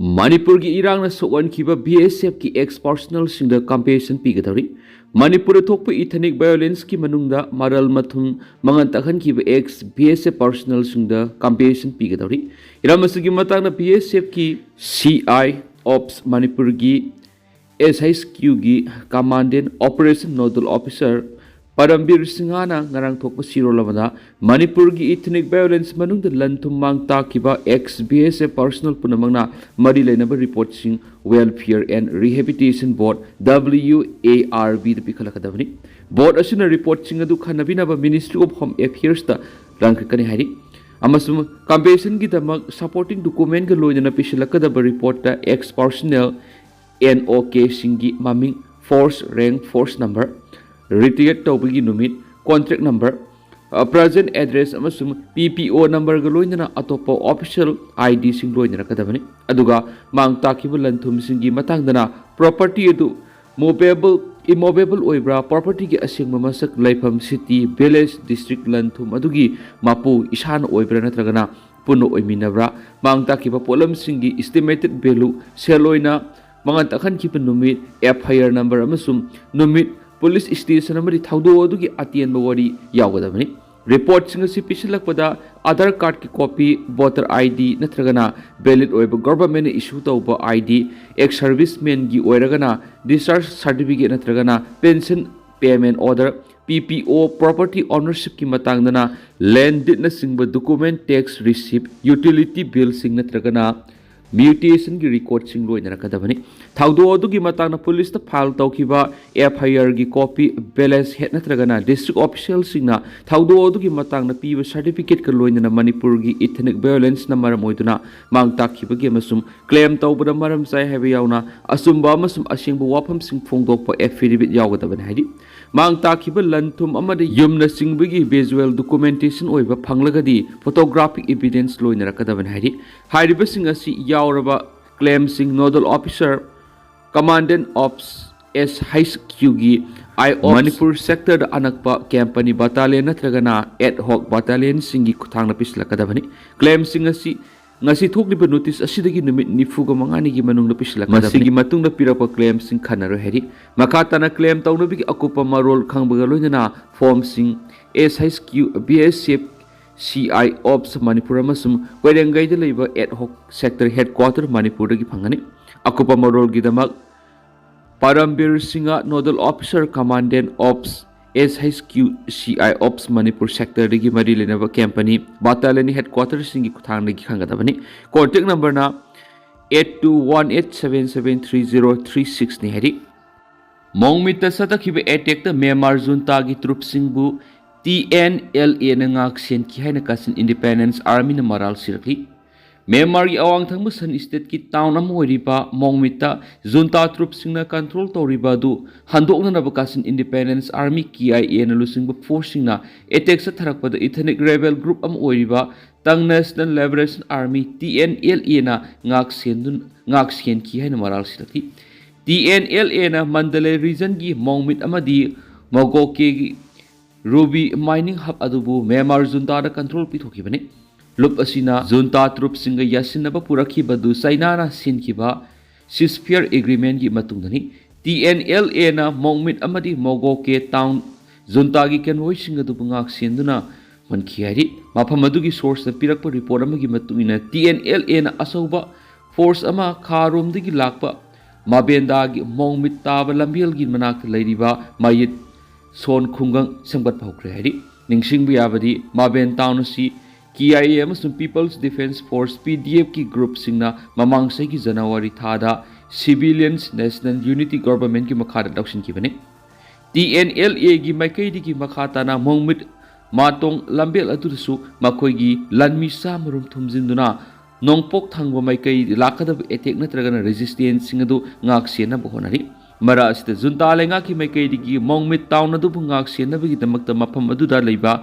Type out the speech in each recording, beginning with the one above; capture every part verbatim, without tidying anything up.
ꯃꯅꯤꯄꯨꯔꯒꯤ ꯏꯔꯥꯡꯅ ꯁꯣꯛꯍꯟꯈꯤꯕ ꯕꯤ ꯑꯦꯁ ꯑꯦꯐꯀꯤ ꯑꯦꯛꯁ ꯄꯥꯔꯁꯅꯦꯜꯁꯤꯡꯗ ꯀꯝꯄꯦꯟꯁꯦꯁꯟ ꯄꯤꯒꯗꯧꯔꯤ꯫ ꯃꯅꯤꯄꯨꯔꯗ ꯊꯣꯛꯄ ꯏꯊꯅꯤꯛ ꯚꯥꯏꯑꯣꯂꯦꯟꯁꯀꯤ ꯃꯅꯨꯡꯗ ꯃꯔꯜ ꯃꯊꯨꯝ ꯃꯉꯥꯜ ꯇꯥꯛꯍꯟꯈꯤꯕ ꯑꯦꯛꯁ ꯕꯤ ꯑꯦꯁ ꯑꯦꯐ ꯄꯥꯔꯁꯅꯦꯜꯁꯤꯡꯗ ꯀꯝꯄꯦꯟꯁꯦꯁꯟ ꯄꯤꯒꯗꯧꯔꯤ꯫ ꯏꯔꯝ ꯑꯁꯤꯒꯤ ꯃꯇꯥꯡꯗ ꯕꯤ ꯑꯦꯁ ꯑꯦꯐꯀꯤ ꯁꯤ ꯑꯥꯏ ꯑꯣꯞꯁ ꯃꯅꯤꯄꯨꯔꯒꯤ ꯑꯦꯁ ꯑꯩꯆ ꯀ꯭ꯌꯨꯒꯤ commandant operation nodal officer Parambir ꯁꯤꯡꯍꯅ ꯉꯔꯥꯡ ꯊꯣꯛꯄ ꯁꯤꯔꯣꯜ ꯑꯃꯗ ꯃꯅꯤꯄꯨꯔꯒꯤ ꯏꯊꯅꯤꯛ ꯚꯥꯏꯑꯣꯂꯦꯟꯁ ꯃꯅꯨꯡꯗ ꯂꯟ ꯊꯨꯝ ꯃꯥꯡ ꯇꯥꯛꯈꯤꯕ X B S F personal ꯄꯨꯝꯅꯃꯛꯅ ꯃꯔꯤ ꯂꯩꯅꯕ ꯔꯤꯄꯣꯔꯠꯁꯤꯡ Welfare and Rehabilitation Board, W A R B ꯗ ꯄꯤꯈꯠꯂꯛꯀꯗꯕꯅꯤ꯫ ꯕꯣꯔꯗ ꯑꯁꯤꯅ ꯔꯤꯄꯣꯔꯠꯁꯤꯡ ꯑꯗꯨ ꯈꯟꯅꯕꯤꯅꯕ Ministry of Home Affairs ꯇ ꯂꯪꯈꯠꯀꯅꯤ ꯍꯥꯏꯔꯤ꯫ ꯑꯃꯁꯨꯡ ꯀꯝꯄꯦꯟꯁꯦꯁꯟꯒꯤꯗꯃꯛ ꯁꯄꯣꯔꯇꯤꯡ ꯗꯣꯀꯨꯃꯦꯟꯒ ꯂꯣꯏꯅꯅ ꯄꯤꯁꯤꯜꯂꯛꯀꯗꯕ ꯔꯤꯄꯣꯔꯠꯇ ꯑꯦꯛꯁ ꯄꯥꯔꯁꯅꯦꯜ, ꯑꯦꯟ ꯑꯣ ꯀꯦꯁꯤꯡꯒꯤ ꯃꯃꯤꯡ, force rank, force number, retire ꯇꯧꯕꯒꯤ ꯅꯨꯃꯤꯠ, ꯀꯣꯟꯇ꯭ꯔꯦꯛ ꯅꯝꯕꯔ, ꯄ꯭ꯔꯖꯦꯟꯠ ꯑꯦꯗ꯭ꯔꯦꯁ ꯑꯃꯁꯨꯡ ꯄꯤ ꯄꯤ ꯑꯣ ꯅꯝꯕꯔꯒ ꯂꯣꯏꯅꯅ ꯑꯇꯣꯞꯄ ꯑꯣꯐꯤꯁꯤꯌꯦꯜ ꯑꯥꯏ ꯗꯤꯁꯤꯡ ꯂꯣꯏꯅꯔꯛꯀꯗꯕꯅꯤ꯫ ꯑꯗꯨꯒ ꯃꯥꯡ ꯇꯥꯛꯈꯤꯕ ꯂꯟ ꯊꯨꯝꯁꯤꯡꯒꯤ ꯃꯇꯥꯡꯗꯅ ꯄ꯭ꯔꯣꯄꯔꯇꯤ ꯑꯗꯨ ꯃꯨꯚꯦꯕꯜ, ꯏꯃꯨꯚꯦꯕꯜ ꯑꯣꯏꯕ꯭ꯔꯥ, ꯄ꯭ꯔꯣꯄꯔꯇꯤꯒꯤ ꯑꯁꯦꯡꯕ ꯃꯁꯛ, ꯂꯩꯐꯝ, ꯁꯤꯇꯤ, ꯚꯤꯂꯦꯖ, ꯗꯤꯁꯇ꯭ꯔꯤꯛ, ꯂꯟ ꯊꯨꯝ ꯑꯗꯨꯒꯤ ꯃꯄꯨ ꯏꯁꯥꯅ ꯑꯣꯏꯕ꯭ꯔꯥ ꯅꯠꯇ꯭ꯔꯒꯅ ꯄꯨꯟꯅ ꯑꯣꯏꯃꯤꯟꯅꯕ꯭ꯔꯥ, ꯃꯥꯡ ꯇꯥꯛꯈꯤꯕ ꯄꯣꯠꯂꯝꯁꯤꯡꯒꯤ ꯏꯁꯇꯤꯃꯦꯇꯦꯠ ꯚꯦꯂꯨ, ꯁꯦꯜ ꯑꯣꯏꯅ ꯃꯉꯥꯜ ꯇꯥꯛꯍꯟꯈꯤꯕ ꯅꯨꯃꯤꯠ, ꯑꯦꯐ ꯑꯥꯏ ꯑꯥꯔ ꯅꯝꯕꯔ ꯑꯃꯁꯨꯡ ꯅꯨꯃꯤꯠ, ꯄꯨꯂꯤꯁ ꯁ꯭ꯇꯦꯁꯟ ꯑꯃꯗꯤ ꯊꯧꯗꯣꯛ ꯑꯗꯨꯒꯤ ꯑꯇꯦꯟꯕ ꯋꯥꯔꯤ ꯌꯥꯎꯒꯗꯕꯅꯤ꯫ ꯔꯤꯄꯣꯔꯠꯁꯤꯡ ꯑꯁꯤ ꯄꯤꯁꯤꯜꯂꯛꯄꯗ ꯑꯥꯙꯥꯔ ꯀꯥꯔꯗꯀꯤ ꯀꯣꯄꯤ, ꯚꯣꯇꯔ ꯑꯥꯏ ꯗꯤ ꯅꯠꯇ꯭ꯔꯒꯅ ꯚꯦꯂꯤꯗ ꯑꯣꯏꯕ ꯒꯚꯔꯟꯃꯦꯟꯠꯅ ꯏꯁꯨ ꯇꯧꯕ ꯑꯥꯏ ꯗꯤ, ꯑꯦꯛꯁ ꯁꯔꯚꯤꯁꯃꯦꯟꯒꯤ ꯑꯣꯏꯔꯒꯅ ꯗꯤꯁꯆꯥꯔꯖ ꯁꯥꯔꯇꯤꯐꯤꯀꯦꯠ ꯅꯠꯇ꯭ꯔꯒꯅ ꯄꯦꯟꯁꯟ ꯄꯦꯃꯦꯟꯠ ꯑꯣꯔꯗꯔ, ꯄꯤ ꯄꯤ ꯑꯣ, ꯄ꯭ꯔꯣꯄꯔꯇꯤ ꯑꯣꯅꯔꯁꯤꯞꯀꯤ ꯃꯇꯥꯡꯗꯅ ꯂꯦꯟ ꯗꯤꯗꯅꯆꯤꯡꯕ ꯗꯣꯀꯨꯃꯦꯟꯠ, ꯇꯦꯛꯁ ꯔꯤꯁꯤꯞ, ꯌꯨꯇꯤꯂꯤꯇꯤ ꯕꯤꯜꯁꯤꯡ ꯅꯠꯇ꯭ꯔꯒꯅ ꯃ꯭ꯌꯨꯇꯦꯁꯟꯒꯤ ꯔꯦꯀꯣꯔꯗꯁꯤꯡ ꯂꯣꯏꯅꯔꯛꯀꯗꯕꯅꯤ꯫ ꯊꯧꯗꯣꯛ ꯑꯗꯨꯒꯤ ꯃꯇꯥꯡꯗ ꯄꯨꯂꯤꯁꯇ ꯐꯥꯏꯜ ꯇꯧꯈꯤꯕ ꯑꯦꯐ ꯑꯥꯏ ꯑꯥꯔꯒꯤ ꯀꯣꯄꯤ, ꯚꯤꯂꯦꯖ ꯍꯦꯗ ꯅꯠꯇ꯭ꯔꯒꯅ ꯗꯤꯁꯇ꯭ꯔꯤꯛ ꯑꯣꯐꯤꯁꯤꯌꯦꯜꯁꯤꯡꯅ ꯊꯧꯗꯣꯛ ꯑꯗꯨꯒꯤ ꯃꯇꯥꯡꯗ ꯄꯤꯕ ꯁꯥꯔꯇꯤꯐꯤꯀꯦꯠꯀ ꯂꯣꯏꯅꯅ ꯃꯅꯤꯄꯨꯔꯒꯤ ꯏꯊꯅꯤꯛ ꯚꯥꯏꯑꯣꯂꯦꯟꯁꯅ ꯃꯔꯝ ꯑꯣꯏꯗꯨꯅ ꯃꯥꯡ ꯇꯥꯛꯈꯤꯕꯒꯤ ꯑꯃꯁꯨꯡ ꯀ꯭ꯂꯦꯝ ꯇꯧꯕꯗ ꯃꯔꯝ ꯆꯥꯏ ꯍꯥꯏꯕ ꯌꯥꯎꯅ ꯑꯆꯨꯝꯕ ꯑꯃꯁꯨꯡ ꯑꯁꯦꯡꯕ ꯋꯥꯐꯝꯁꯤꯡ ꯐꯣꯡꯗꯣꯛꯄ ꯑꯦꯐꯤꯗꯦꯕꯤꯠ ꯌꯥꯎꯒꯗꯕꯅꯤ ꯍꯥꯏꯔꯤ꯫ ꯃꯥꯡ ꯇꯥꯛꯈꯤꯕ ꯂꯟ ꯊꯨꯝ ꯑꯃꯗꯤ ꯌꯨꯝꯅꯆꯤꯡꯕꯒꯤ ꯚꯤꯖꯨꯋꯦꯜ ꯗꯣꯀꯨꯃꯦꯟꯇꯦꯁꯟ ꯑꯣꯏꯕ ꯐꯪꯂꯒꯗꯤ ꯐꯣꯇꯣꯒ꯭ꯔꯥꯐꯤꯛ ꯏꯚꯤꯗꯦꯟꯁ ꯂꯣꯏꯅꯔꯛꯀꯗꯕꯅꯤ ꯍꯥꯏꯔꯤ꯫ ꯍꯥꯏꯔꯤꯕꯁꯤꯡ ꯑꯁꯤ ꯌꯥꯎꯔꯕ ꯀ꯭ꯂꯦꯝꯁꯤꯡ nodal officer, commandant of S H ꯀ꯭ꯌꯨꯒꯤ ꯑꯥꯏ ꯑꯣ ꯃꯅꯤꯄꯨꯔ ꯁꯦꯛꯇꯔꯗ ꯑꯅꯛꯄ ꯀꯝꯄꯅꯤ ꯕꯠꯇꯥꯂꯤꯌꯟ ꯅꯠꯇ꯭ꯔꯒꯅ ꯑꯦꯗ ꯍꯣꯛ ꯕꯠꯇꯥꯂꯤꯌꯟꯁꯤꯡꯒꯤ ꯈꯨꯠꯊꯥꯡꯗ ꯄꯤꯁꯤꯜꯂꯛꯀꯗꯕꯅꯤ꯫ ꯀ꯭ꯂꯦꯝꯁꯤꯡ ꯑꯁꯤ ꯉꯁꯤ ꯊꯣꯛꯂꯤꯕ ꯅꯣꯇꯤꯁ ꯑꯁꯤꯗꯒꯤ ꯅꯨꯃꯤꯠ ꯅꯤꯐꯨꯒ ꯃꯉꯥꯅꯤꯒꯤ ꯃꯅꯨꯡꯗ ꯄꯤꯁꯤꯜꯂꯛꯀꯗꯕꯅꯤ꯫ ꯃꯁꯤꯒꯤ ꯃꯇꯨꯡꯗ ꯄꯤꯔꯛꯄ ꯀ꯭ꯂꯦꯝꯁꯤꯡ ꯈꯟꯅꯔꯣꯏ ꯍꯥꯏꯔꯤ꯫ ꯃꯈꯥ ꯇꯥꯅ ꯀ꯭ꯂꯦꯝ ꯇꯧꯅꯕꯒꯤ ꯑꯀꯨꯞꯄ ꯃꯔꯣꯜ ꯈꯪꯕꯒ ꯂꯣꯏꯅꯅ ꯐꯣꯔꯝꯁꯤꯡ S H Q, B S F, C I Ops Manipur ꯑꯃꯁꯨꯡ ꯀꯣꯏꯔꯦꯡꯒꯩꯗ ꯂꯩꯕ Ad Hoc Sector Headquarter ꯃꯅꯤꯄꯨꯔꯗꯒꯤ ꯐꯪꯒꯅꯤ꯫ ꯑꯀꯨꯞꯄ ꯃꯔꯣꯜꯒꯤꯗꯃꯛ ꯄꯔꯝꯕꯤꯔ Singh, Nodal Officer, Commandant Ops, S H Q, C I Ops Manipur Sectorꯗꯒꯤ ꯃꯔꯤ ꯂꯩꯅꯕ ꯀꯝꯄꯅꯤ ꯕꯥꯇꯥꯂꯤꯌꯟ ꯍꯦꯗꯀ꯭ꯋꯥꯇꯔꯁꯤꯡꯒꯤ ꯈꯨꯠꯊꯥꯡꯗꯒꯤ ꯈꯪꯒꯗꯕꯅꯤ꯫ ꯀꯣꯟꯇꯦꯛ ꯅꯝꯕꯔꯅ eight two one eight seven seven three zero three sixꯅꯤ ꯍꯥꯏꯔꯤ꯫ ꯃꯣꯡꯃꯤꯠꯇ ꯆꯠꯊꯈꯤꯕ ꯑꯦꯇꯦꯛꯇ ꯃ꯭ꯌꯥꯟꯃꯥꯔ ꯖꯨꯟꯇꯥꯒꯤ ꯇ꯭ꯔꯨꯞꯁꯤꯡꯕꯨ T N L Aꯅ ꯉꯥꯛ ꯁꯦꯟꯈꯤ ꯍꯥꯏꯅ ꯀꯥꯆꯤꯟ ꯏꯟꯗꯤꯄꯦꯟꯗꯦꯟꯁ ꯑꯥꯔꯃꯤꯅ ꯃꯔꯥꯜ ꯁꯤꯔꯛꯂꯤ꯫ ꯃ꯭ꯌꯥꯟꯃꯥꯔꯒꯤ ꯑꯋꯥꯡ ꯊꯪꯕ ꯁꯟ ꯁ꯭ꯇꯦꯠꯀꯤ ꯇꯥꯎꯟ ꯑꯃ ꯑꯣꯏꯔꯤꯕ ꯃꯣꯡꯃꯤꯠꯇ ꯖꯨꯟꯇꯥ ꯇ꯭ꯔꯨꯞꯁꯤꯡꯅ ꯀꯟꯇ꯭ꯔꯣꯜ ꯇꯧꯔꯤꯕ ꯑꯗꯨ ꯍꯟꯗꯣꯛꯅꯅꯕ ꯀꯥꯆꯤꯟ ꯏꯟꯗꯤꯄꯦꯟꯗꯦꯟꯁ ꯑꯥꯔꯃꯤ, K I Aꯅ ꯂꯨꯆꯤꯡꯕ ꯐꯣꯔꯁꯁꯤꯡꯅ ꯑꯦꯇꯦꯛ ꯆꯠꯊꯔꯛꯄꯗ ꯏꯊꯅꯤꯛ ꯔꯦꯕꯦꯜ ꯒ꯭ꯔꯨꯞ ꯑꯃ ꯑꯣꯏꯔꯤꯕ ꯇꯪ national liberation army, T N L Aꯅ ꯉꯥꯛ ꯁꯦꯟꯗꯨꯅ, ꯉꯥꯛ ꯁꯦꯟꯈꯤ ꯍꯥꯏꯅ ꯃꯔꯥꯜ ꯁꯤꯔꯛꯈꯤ꯫ T N L Aꯅ ꯃꯟꯗꯂꯦ ꯔꯤꯖꯟꯒꯤ ꯃꯣꯡꯃꯤꯠ ꯑꯃꯗꯤ ꯃꯣꯒꯣꯀꯦꯒꯤ ꯔꯨꯕꯤ ꯃꯥꯏꯅꯤꯡ ꯍꯕ ꯑꯗꯨꯕꯨ ꯃ꯭ꯌꯥꯟꯃꯥꯔ ꯖꯨꯟꯇꯥꯗ ꯀꯟꯇ꯭ꯔꯣꯜ ꯄꯤꯊꯣꯛꯈꯤꯕꯅꯤ꯫ ꯂꯨꯞ ꯑꯁꯤꯅ ꯖꯨꯟꯇꯥ ꯇ꯭ꯔꯨꯞꯁꯤꯡꯒ ꯌꯥꯁꯤꯟꯅꯕ ꯄꯨꯔꯛꯈꯤꯕ ꯑꯗꯨ ꯆꯥꯏꯅꯥꯅ ꯁꯤꯟꯈꯤꯕ ceasefire agreementꯀꯤ ꯃꯇꯨꯡꯗꯅꯤ꯫ T N L Aꯅ ꯃꯣꯡꯃꯤꯠ ꯑꯃꯗꯤ ꯃꯣꯒꯣꯀꯦ ꯇꯥꯎꯟ ꯖꯨꯟꯇꯥꯒꯤ ꯀꯦꯟꯚꯣꯏꯁꯤꯡ ꯑꯗꯨꯕꯨ ꯉꯥꯛ ꯁꯦꯟꯗꯨꯅ ꯍꯣꯟꯈꯤ ꯍꯥꯏꯔꯤ꯫ ꯃꯐꯝ ꯑꯗꯨꯒꯤ ꯁꯣꯔꯁꯅ ꯄꯤꯔꯛꯄ ꯔꯤꯄꯣꯔꯠ ꯑꯃꯒꯤ ꯃꯇꯨꯡ ꯏꯟꯅ, T N L Aꯅ ꯑꯆꯧꯕ ꯐꯣꯔꯁ ꯑꯃ ꯈꯥꯔꯣꯝꯗꯒꯤ ꯂꯥꯛꯄ ꯃꯥꯕꯦꯟꯗꯥꯒꯤ ꯃꯣꯡꯃꯤꯠ ꯇꯥꯕ ꯂꯝꯕꯦꯜꯒꯤ ꯃꯅꯥꯛꯇ ꯂꯩꯔꯤꯕ ꯃꯌꯤꯠ ꯁꯣꯟ ꯈꯨꯡꯒꯪ ꯁꯦꯝꯒꯠꯄ ꯍꯧꯈ꯭ꯔꯦ ꯍꯥꯏꯔꯤ꯫ ꯅꯤꯡꯁꯤꯡꯕ ꯌꯥꯕꯗꯤ, ꯃꯥꯕꯦꯟ ꯇꯥꯎꯟ ꯑꯁꯤ K I A ꯑꯃꯁꯨꯡ People's Defence Force, P D Fꯀꯤ ꯒ꯭ꯔꯨꯞꯁꯤꯡꯅ ꯃꯃꯥꯡ ꯆꯍꯤꯒꯤ ꯖꯅꯋꯥꯔꯤ ꯊꯥꯗ Civilians National Unity Governmentꯀꯤ ꯃꯈꯥꯗ ꯂꯧꯁꯤꯟꯈꯤꯕꯅꯤ꯫ T N L Aꯒꯤ ꯃꯥꯏꯀꯩꯗꯒꯤ ꯃꯈꯥ ꯇꯥꯅ ꯃꯣꯡꯃꯤꯠ ꯃꯥꯇꯣꯡ ꯂꯝꯕꯦꯜ ꯑꯗꯨꯗꯁꯨ ꯃꯈꯣꯏꯒꯤ ꯂꯥꯟꯃꯤ ꯆꯥꯝꯃꯔꯣꯝ ꯊꯨꯝꯖꯤꯟꯗꯨꯅ ꯅꯣꯡꯄꯣꯛ ꯊꯪꯕ ꯃꯥꯏꯀꯩ ꯂꯥꯛꯀꯗꯕ ꯑꯦꯇꯦꯛ ꯅꯠꯇ꯭ꯔꯒꯅ ꯔꯦꯖꯤꯁꯇꯦꯟꯁꯁꯤꯡ ꯑꯗꯨ ꯉꯥꯛ ꯁꯦꯟꯅꯕ ꯍꯣꯠꯅꯔꯤ꯫ ꯃꯔꯛ ꯑꯁꯤꯗ ꯖꯨꯟꯇꯥ ꯂꯩꯉꯥꯛꯀꯤ ꯃꯥꯏꯀꯩꯗꯒꯤ ꯃꯣꯡꯃꯤꯠ ꯇꯥꯎꯟ ꯑꯗꯨꯕꯨ ꯉꯥꯛ ꯁꯦꯟꯅꯕꯒꯤꯗꯃꯛꯇ ꯃꯐꯝ ꯑꯗꯨꯗ ꯂꯩꯕ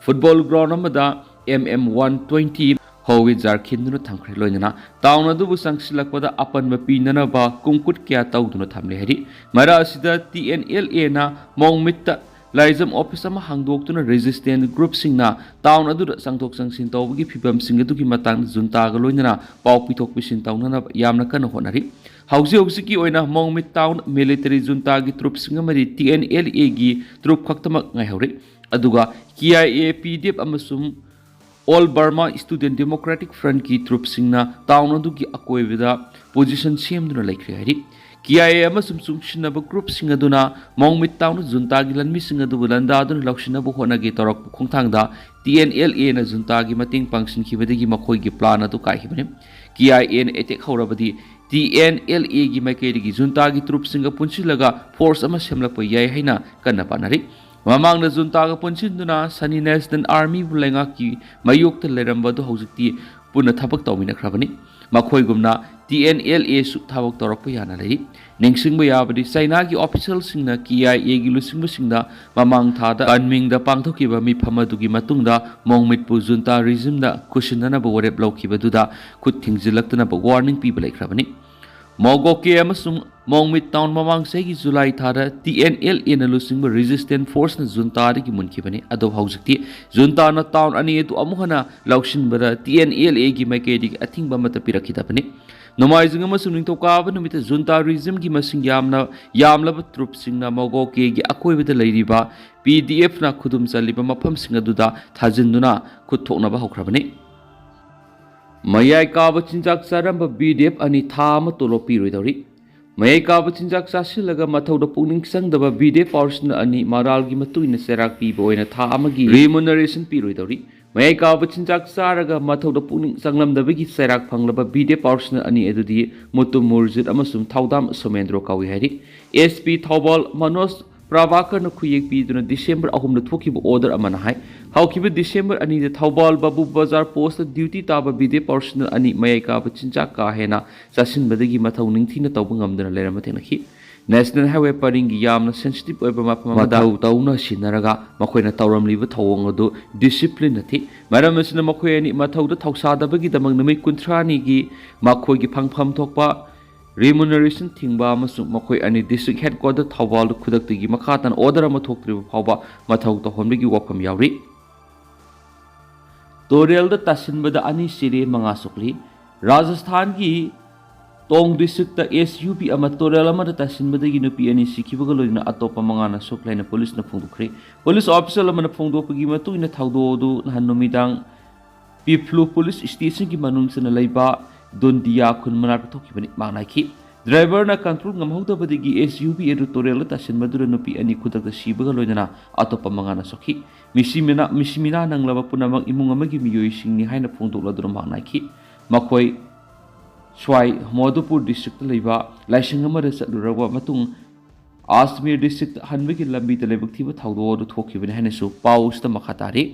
ꯐꯨꯠꯕꯣꯜ ꯒ꯭ꯔꯥꯎꯟ ꯑꯃꯗ M M one twenty ꯍꯣꯋꯤꯠꯖꯔ ꯈꯤꯟꯗꯨꯅ ꯊꯝꯈ꯭ꯔꯦ꯫ ꯂꯣꯏꯅꯅ ꯇꯥꯎꯟ ꯑꯗꯨꯕꯨ ꯆꯪꯁꯤꯜꯂꯛꯄꯗ ꯑꯄꯟꯕ ꯄꯤꯅꯅꯕ ꯀꯨꯡꯀꯨꯠ ꯀꯌꯥ ꯇꯧꯗꯨꯅ ꯊꯝꯂꯦ ꯍꯥꯏꯔꯤ꯫ ꯃꯔꯛ ꯑꯁꯤꯗ T N L Aꯅ ꯃꯣꯡꯃꯤꯠꯇ ꯂꯥꯏꯖꯝ ꯑꯣꯐꯤꯁ ꯑꯃ ꯍꯥꯡꯗꯣꯛꯇꯨꯅ ꯔꯦꯖꯤꯁꯇꯦꯟ ꯒ꯭ꯔꯨꯞꯁꯤꯡꯅ ꯇꯥꯎꯟ ꯑꯗꯨꯗ ꯆꯪꯊꯣꯛ ꯆꯪꯁꯤꯟ ꯇꯧꯕꯒꯤ ꯐꯤꯕꯝꯁꯤꯡ ꯑꯗꯨꯒꯤ ꯃꯇꯥꯡꯗ ꯖꯨꯟꯇꯥꯒ ꯂꯣꯏꯅꯅ ꯄꯥꯎ ꯄꯤꯊꯣꯛ ꯄꯤꯁꯤꯟ ꯇꯧꯅꯅꯕ ꯌꯥꯝꯅ ꯀꯟꯅ ꯍꯣꯠꯅꯔꯤ꯫ ꯍꯧꯖꯤꯛ ꯍꯧꯖꯤꯛꯀꯤ ꯑꯣꯏꯅ ꯃꯣꯡꯃꯤꯠ ꯇꯥꯎꯟ ꯃꯤꯂꯤꯇꯔꯤ ꯖꯨꯟꯇꯥꯒꯤ ꯇ꯭ꯔꯨꯞꯁꯤꯡ ꯑꯃꯗꯤ ꯇꯤ ꯑꯦꯟ ꯑꯦꯜ ꯑꯦꯒꯤ ꯇ꯭ꯔꯨꯞ ꯈꯛꯇꯃꯛ ꯉꯥꯏꯍꯧꯔꯤ꯫ ꯑꯗꯨꯒ K I A, P D F ꯑꯃꯁꯨꯡ ꯑꯣꯜ ꯕꯔꯃꯥ ꯁ꯭ꯇꯨꯗꯦꯟꯠ ꯗꯦꯃꯣꯀ꯭ꯔꯦꯇꯤꯛ ꯐ꯭ꯔꯟꯠꯀꯤ ꯇ꯭ꯔꯨꯞꯁꯤꯡꯅ ꯇꯥꯎꯟ ꯑꯗꯨꯒꯤ ꯑꯀꯣꯏꯕꯗ ꯄꯣꯖꯤꯁꯟ ꯁꯦꯝꯗꯨꯅ ꯂꯩꯈ꯭ꯔꯦ ꯍꯥꯏꯔꯤ꯫ ꯀꯦ ꯑꯥꯏ ꯑꯦ ꯑꯃꯁꯨꯡ ꯆꯨꯡꯁꯤꯟꯅꯕ ꯒ꯭ꯔꯨꯞꯁꯤꯡ ꯑꯗꯨꯅ ꯃꯣꯡꯃꯤꯠ ꯇꯥꯎꯟꯗ ꯖꯨꯟꯇꯥꯒꯤ ꯂꯥꯟꯃꯤꯁꯤꯡ ꯑꯗꯨꯕꯨ ꯂꯥꯟꯗꯥꯗꯨꯅ ꯂꯧꯁꯤꯟꯅꯕ ꯍꯣꯠꯅꯒꯦ ꯇꯧꯔꯛꯄ ꯈꯣꯡꯊꯥꯡꯗ ꯇꯤ ꯑꯦꯟ ꯑꯦꯜ ꯑꯦꯅ ꯖꯨꯟꯇꯥꯒꯤ ꯃꯇꯦꯡ ꯄꯥꯡꯁꯤꯟꯈꯤꯕꯗꯒꯤ ꯃꯈꯣꯏꯒꯤ ꯄ꯭ꯂꯥꯟ ꯑꯗꯨ ꯀꯥꯏꯈꯤꯕꯅꯤ꯫ ꯀꯦ ꯑꯥꯏ ꯑꯦꯅ ꯑꯦꯇꯦꯛ ꯍꯧꯔꯕꯗꯤ ꯇꯤ ꯑꯦꯟ ꯑꯦꯜ ꯑꯦꯒꯤ ꯃꯥꯏꯀꯩꯗꯒꯤ ꯖꯨꯟꯇꯥꯒꯤ ꯇ꯭ꯔꯨꯞꯁꯤꯡꯒ ꯄꯨꯟꯁꯤꯜꯂꯒ ꯐꯣꯔꯁ ꯑꯃ ꯁꯦꯝꯂꯛꯄ ꯌꯥꯏ ꯍꯥꯏꯅ ꯀꯟꯅ ꯄꯥꯅꯔꯤ꯫ ꯃꯃꯥꯡꯗ ꯖꯨꯟꯇꯥꯒ ꯄꯨꯟꯁꯤꯟꯗꯨꯅ ꯁꯅꯤ ꯅꯦꯁꯅꯦꯜ ꯑꯥꯔꯃꯤꯕꯨ ꯂꯩꯉꯥꯛꯀꯤ ꯃꯥꯌꯣꯛꯇ ꯂꯩꯔꯝꯕ ꯑꯗꯨ ꯍꯧꯖꯤꯛꯇꯤ ꯄꯨꯟꯅ ꯊꯕꯛ ꯇꯧꯃꯤꯟꯅꯈ꯭ꯔꯕꯅꯤ꯫ ꯃꯈꯣꯏꯒꯨꯝꯅ ꯇꯤ ꯑꯦꯟ ꯑꯦꯜ ꯑꯦꯁꯨ ꯊꯕꯛ ꯇꯧꯔꯛꯄ ꯌꯥꯅ ꯂꯩꯔꯤ꯫ ꯅꯤꯡꯁꯤꯡꯕ ꯌꯥꯕꯗꯤ, ꯆꯩꯅꯥꯒꯤ ꯑꯣꯐꯤꯁꯤꯌꯦꯜꯁꯤꯡꯅ ꯀꯦ ꯑꯥꯏ ꯑꯦꯒꯤ ꯂꯨꯆꯤꯡꯕꯁꯤꯡꯗ ꯃꯃꯥꯡ ꯊꯥꯗ ꯀꯟꯃꯤꯡꯗ ꯄꯥꯡꯊꯣꯛꯈꯤꯕ ꯃꯤꯐꯝ ꯑꯗꯨꯒꯤ ꯃꯇꯨꯡꯗ ꯃꯣꯡꯃꯤꯠꯄꯨ ꯖꯨꯟꯇꯥ ꯔꯤꯖꯤꯝꯗ ꯈꯨꯠꯁꯤꯟꯅꯅꯕ ꯋꯥꯔꯦꯞ ꯂꯧꯈꯤꯕꯗꯨꯗ ꯈꯨꯠ ꯊꯤꯡꯖꯤꯜꯂꯛꯇꯅꯕ ꯋꯥꯔꯅꯤꯡ ꯄꯤꯕ ꯂꯩꯈ꯭ꯔꯕꯅꯤ꯫ ꯃꯣꯒꯣꯀꯦ ꯑꯃꯁꯨꯡ ꯃꯣꯡꯃꯤꯠ ꯇꯥꯎꯟ ꯃꯃꯥꯡ ꯆꯍꯤꯒꯤ ꯖꯨꯂꯥꯏ ꯊꯥꯗ ꯇꯤ ꯑꯦꯟ ꯑꯦꯜ ꯑꯦꯅ ꯂꯨꯆꯤꯡꯕ ꯔꯦꯖꯤꯁꯇꯦꯟ ꯐꯣꯔꯁꯅ ꯖꯨꯟꯇꯥꯗꯒꯤ ꯃꯨꯟꯈꯤꯕꯅꯤ꯫ ꯑꯗꯨꯕꯨ ꯍꯧꯖꯤꯛꯇꯤ ꯖꯨꯟꯇꯥꯅ ꯇꯥꯎꯟ ꯑꯅꯤ ꯑꯗꯨ ꯑꯃꯨꯛ ꯍꯟꯅ ꯂꯧꯁꯤꯟꯕꯗ ꯇꯤ ꯑꯦꯟ ꯑꯦꯜ ꯑꯦꯒꯤ ꯃꯥꯏꯀꯩꯗꯒꯤ ꯑꯊꯤꯡꯕ ꯑꯃꯠꯇ ꯄꯤꯔꯛꯈꯤꯗꯕꯅꯤ꯫ ꯅꯣꯡꯃꯥꯏꯖꯤꯡ ꯑꯃꯁꯨꯡ ꯅꯤꯡꯊꯧꯀꯥꯕ ꯅꯨꯃꯤꯠꯇ ꯖꯨꯟꯇꯥ ꯔꯤꯖꯤꯝꯒꯤ ꯃꯁꯤꯡ ꯌꯥꯝꯅ ꯌꯥꯝꯂꯕ ꯇ꯭ꯔꯨꯞꯁꯤꯡꯅ ꯃꯣꯒꯣꯀꯦꯒꯤ ꯑꯀꯣꯏꯕꯗ ꯂꯩꯔꯤꯕ ꯄꯤ ꯗꯤ ꯑꯦꯐꯅ ꯈꯨꯗꯨꯝ ꯆꯜꯂꯤꯕ ꯃꯐꯝꯁꯤꯡ ꯑꯗꯨꯗ ꯊꯥꯖꯤꯟꯗꯨꯅ ꯈꯨꯠ ꯊꯣꯛꯅꯕ ꯍꯧꯈ꯭ꯔꯕꯅꯤ꯫ ꯃꯌꯥꯏ ꯀꯥꯕ ꯆꯤꯟꯖꯥꯛ ꯆꯥꯔꯝꯕ ꯕꯤ ꯗꯤ ꯑꯦꯐ ꯑꯅꯤ ꯊꯥ ꯑꯃ ꯇꯣꯂꯣꯞ ꯄꯤꯔꯣꯏꯗꯧꯔꯤ꯫ ꯃꯌꯥꯏ ꯀꯥꯕ ꯆꯤꯟꯖꯥꯛ ꯆꯥꯁꯤꯜꯂꯒ ꯃꯊꯧꯗ ꯄꯨꯛꯅꯤꯡ ꯆꯪꯗꯕ ꯕꯤ ꯗꯤ ꯑꯦꯐ ꯄꯥꯔꯁꯅꯦꯜ ꯑꯅꯤ ꯃꯔꯥꯜꯒꯤ ꯃꯇꯨꯡ ꯏꯟꯅ ꯆꯩꯔꯥꯛ ꯄꯤꯕ ꯑꯣꯏꯅ ꯊꯥ ꯑꯃꯒꯤ ꯔꯤꯃꯨꯅꯔꯦꯁꯟ ꯄꯤꯔꯣꯏꯗꯧꯔꯤ꯫ ꯃꯌꯥꯏ ꯀꯥꯕ ꯆꯤꯟꯖꯥꯛ ꯆꯥꯔꯒ ꯃꯊꯧꯗ ꯄꯨꯛꯅꯤꯡ ꯆꯪꯂꯝꯗꯕꯒꯤ ꯆꯩꯔꯥꯛ ꯐꯪꯂꯕ ꯕꯤ ꯗꯤ ꯑꯦꯐ ꯄꯥꯔꯁꯅꯦꯜ ꯑꯅꯤ ꯑꯗꯨꯗꯤ ꯃꯨꯇꯨꯝ ꯃꯨꯔꯖꯤꯠ ꯑꯃꯁꯨꯡ ꯊꯧꯗꯥꯝ ꯁꯣꯃꯦꯟꯗ꯭ꯔꯣ ꯀꯧꯏ ꯍꯥꯏꯔꯤ꯫ ꯑꯦꯁ ꯄꯤ ꯊꯧꯕꯥꯜ ꯃꯅꯣꯖ ꯄ꯭ꯔꯚꯥꯀꯔꯅ ꯈꯨꯌꯦꯛ ꯄꯤꯗꯨꯅ ꯗꯤꯁꯦꯝꯕꯔ ꯑꯍꯨꯝꯗ ꯊꯣꯛꯈꯤꯕ ꯑꯣꯔꯗꯔ ꯑꯃꯅ ꯍꯥꯏ, ꯍꯧꯈꯤꯕ ꯗꯤꯁꯦꯝꯕꯔ ꯑꯅꯤꯗ ꯊꯧꯕꯥꯜ ꯕꯥꯕꯨ ꯕꯖꯥꯔ ꯄꯣꯁꯇ ꯗ꯭ꯌꯨꯇꯤ ꯇꯥꯕ ꯕꯤ ꯗꯤ ꯑꯦꯐ ꯄꯥꯔꯁꯅꯦꯜ ꯑꯅꯤ ꯃꯌꯥꯏ ꯀꯥꯕ ꯆꯤꯟꯖꯥꯛ ꯀꯥ ꯍꯦꯟꯅ ꯆꯥꯁꯤꯟꯕꯗꯒꯤ ꯃꯊꯧ ꯅꯤꯡꯊꯤꯅ ꯇꯧꯕ ꯉꯝꯗꯅ ꯂꯩꯔꯝꯕ ꯊꯦꯡꯅꯈꯤ꯫ ꯅꯦꯁꯅꯦꯜ ꯍꯥꯏꯋꯦ ꯄꯔꯤꯡꯒꯤ ꯌꯥꯝꯅ ꯁꯦꯟꯁꯤꯇꯤꯚ ꯑꯣꯏꯕ ꯃꯐꯝ ꯑꯃꯗ ꯃꯊꯧ ꯇꯧꯅ ꯁꯤꯟꯅꯔꯒ ꯃꯈꯣꯏꯅ ꯇꯧꯔꯝꯂꯤꯕ ꯊꯧꯑꯣꯡ ꯑꯗꯨ ꯗꯤꯁꯤꯄ꯭ꯂꯤꯟ ꯅꯠꯇꯦ꯫ ꯃꯔꯝ ꯑꯁꯤꯅ ꯃꯈꯣꯏ ꯑꯅꯤ ꯃꯊꯧꯗ ꯊꯧꯁꯥꯗꯕꯒꯤꯗꯃꯛ ꯅꯨꯃꯤꯠ ꯀꯨꯟꯊ꯭ꯔꯥꯅꯤꯒꯤ ꯃꯈꯣꯏꯒꯤ ꯐꯪꯐꯝ ꯊꯣꯛꯄ ꯔꯤꯃꯨꯅꯔꯦꯁꯟ ꯊꯤꯡꯕ ꯑꯃꯁꯨꯡ ꯃꯈꯣꯏ ꯑꯅꯤ ꯗꯤꯁꯇ꯭ꯔꯤꯛ ꯍꯦꯗꯀ꯭ꯋꯥꯇꯔ ꯊꯧꯕꯥꯜꯗ ꯈꯨꯗꯛꯇꯒꯤ ꯃꯈꯥ ꯇꯥꯅ ꯑꯣꯔꯗꯔ ꯑꯃ ꯊꯣꯛꯇ꯭ꯔꯤꯕ ꯐꯥꯎꯕ ꯃꯊꯧ ꯇꯧꯍꯟꯕꯒꯤ ꯋꯥꯐꯝ ꯌꯥꯎꯔꯤ꯫ ꯇꯨꯔꯦꯜꯗ ꯇꯥꯁꯤꯟꯕꯗ ꯑꯅꯤ ꯁꯤꯔꯦ, ꯃꯉꯥ ꯁꯣꯛꯂꯤ꯫ ꯔꯥꯖꯁꯊꯥꯟꯒꯤ ꯇꯣꯡ ꯗꯤꯁꯇ꯭ꯔꯤꯛꯇ ꯑꯦꯁ ꯌꯨ ꯚꯤ ꯑꯃ ꯇꯨꯔꯦꯜ ꯑꯃꯗ ꯇꯥꯁꯤꯟꯕꯗꯒꯤ ꯅꯨꯄꯤ ꯑꯅꯤ ꯁꯤꯈꯤꯕꯒ ꯂꯣꯏꯅꯅ ꯑꯇꯣꯞꯄ ꯃꯉꯥꯅ ꯁꯣꯛꯂꯦ ꯍꯥꯏꯅ ꯄꯨꯂꯤꯁꯅ ꯐꯣꯡꯗꯣꯛꯈ꯭ꯔꯦ꯫ ꯄꯨꯂꯤꯁ ꯑꯣꯐꯤꯁꯤꯌꯦꯜ ꯑꯃꯅ ꯐꯣꯡꯗꯣꯛꯄꯒꯤ ꯃꯇꯨꯡ ꯏꯟꯅ ꯊꯧꯗꯣꯛ ꯑꯗꯨ ꯅꯍꯥꯟ ꯅꯨꯃꯤꯗꯥꯡ ꯄꯤꯐ꯭ꯂꯨ ꯄꯨꯂꯤꯁ ꯁ꯭ꯇꯦꯁꯟꯒꯤ ꯃꯅꯨꯡ ꯆꯟꯅ ꯂꯩꯕ ꯗꯨꯟꯗꯤꯌꯥ ꯈꯨꯟ ꯃꯅꯥꯛꯇ ꯊꯣꯛꯈꯤꯕꯅꯤ꯫ ꯃꯥꯡꯅꯥꯏꯈꯤ꯫ ꯗ꯭ꯔꯥꯏꯚꯔꯅ ꯀꯟꯇ꯭ꯔꯣꯜ ꯉꯝꯍꯧꯗꯕꯗꯒꯤ ꯑꯦꯁ ꯌꯨ ꯚꯤ ꯑꯗꯨ ꯇꯨꯔꯦꯜꯗ ꯇꯥꯁꯤꯟꯕꯗꯨꯗ ꯅꯨꯄꯤ ꯑꯅꯤ ꯈꯨꯗꯛꯇ ꯁꯤꯕꯒ ꯂꯣꯏꯅꯅ ꯑꯇꯣꯞꯄ ꯃꯉꯥꯅ ꯁꯣꯛꯈꯤ꯫ ꯃꯤꯁꯤ ꯃꯤꯅꯥ, ꯃꯤꯁꯤ ꯃꯤꯅꯥ ꯅꯪꯂꯕ ꯄꯨꯝꯅꯃꯛ ꯏꯃꯨꯡ ꯑꯃꯒꯤ ꯃꯤꯑꯣꯏꯁꯤꯡꯅꯤ ꯍꯥꯏꯅ ꯐꯣꯡꯗꯣꯛꯂꯗꯨꯅ ꯃꯥꯡꯅꯥꯏꯈꯤ꯫ ꯃꯈꯣꯏ ꯁ꯭ꯋꯥꯏ ꯃꯣꯗꯨꯄꯨꯔ ꯗꯤꯁꯇ꯭ꯔꯤꯛꯇ ꯂꯩꯕ ꯂꯥꯏꯁꯪ ꯑꯃꯗ ꯆꯠꯂꯨꯔꯕ ꯃꯇꯨꯡ ꯑꯖꯃꯤꯔ ꯗꯤꯁꯇ꯭ꯔꯤꯛꯇ ꯍꯟꯕꯒꯤ ꯂꯝꯕꯤꯗ ꯂꯥꯏꯕꯛ ꯊꯤꯕ ꯊꯧꯗꯣꯛ ꯑꯗꯨ ꯊꯣꯛꯈꯤꯕꯅꯤ ꯍꯥꯏꯅꯁꯨ ꯄꯥꯎꯁꯤꯗ ꯃꯈꯥ ꯇꯥꯔꯤ꯫